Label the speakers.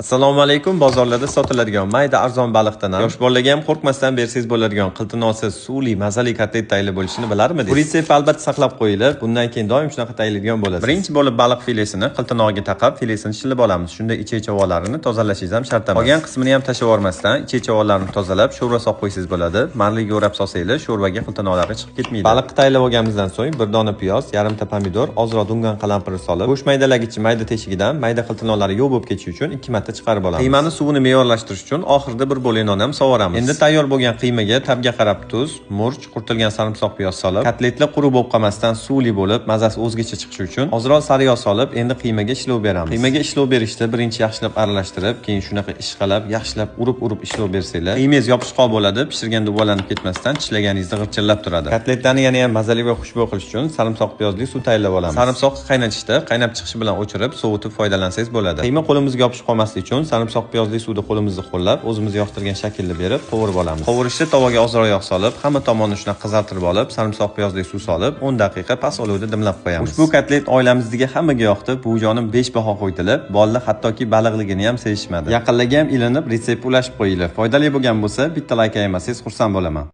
Speaker 1: Assalomu alaykum. Bozorlarda sotiladigan mayda, arzon baliqdan ham yosh bolalarga ham qo'rqmasdan bersangiz bo'ladigan qiltinosizsuvli, mazali kotlet tayyorlab bo'lishini bilarmidingiz? Bu retsept albatta saqlab qo'yilib, bundan keyin doim shunaqa tayyorlaydigan bo'lasiz. Birinchi bo'lib baliq filesini qiltinog'iga taqab, filesini shilib olamiz. Shunda ichak chavonlarini tozalashingiz ham shart emas. Qolgan qismini ham tashlab yubormasdan, ichak chavonlarini tozalab, sho'rva solib qo'ysangiz bo'ladi. Marliga o'rab solsanglar, sho'rvaga qiltinoqlari chiqib ketmaydi. Baliqni tayyorlab olganimizdan so'ng bir dona piyoz, yarimta pomidor, ozroq dungan qalampiri solib, go'sht maydalagichi mayda teshigidan mayda qiltinoqlari yo'q bo'lib ketishi uchun ikki marta chiqarib olamiz. Qiymani suvini me'yorlashtirish uchun oxirida bir bo'lak non ham sovoramiz. Endi tayyor bo'lgan qiymaga tabga qarab tuz, murch, quritilgan sarimsoq piyoz solib, kotletlar quruq bo'lib qolmasdan suvli bo'lib, mazasi o'zgacha chiqishi uchun ozroq sariyog' solib, endi qiymaga ishlov beramiz. Qiymaga ishlov berishda birinchi yaxshilab aralashtirib, keyin shunaqa ishqalab, yaxshilab urib-urib ishlov bersanglar, qiymangiz yopishqoq bo'ladi, pishirganda uvalanib ketmasdan, tishlaganingizda g'irchillab turadi. Kotletlarni yana ham mazali va xushbo'y qilish uchun sarimsoq piyozli suv tayyorlab olamiz. Sarimsoqni qaynatishda qaynab chiqishi bilan o'chirib, sovutib foydalansangiz bo'ladi. Qiyma qo'limizga yopishib qolmasligi uchun sarimsoq piyozli suvda qo'limizni ho'llab, o'zimiz yoqtirgan shaklda berib, qovurib olamiz. Qovurishda tovaga ozroq yog' solib, hamma tomonni shunaqa qizartirib olib, sarimsoq piyozli suv solib, 10 daqiqa past olovda dimlab qo'yamiz. Ushbu kotlet oilamizdagi hammaga yoqdi. Buvijonim 5 baho qo'ydilar. Bolalar hattoki baliqligini ham sezishmadi. Yaqinlarga ham ilinib, retsept ulashib qo'yinglar. Foydali bo'lgan bo'lsa, bitta layk ayamasangiz, xursand bo'laman.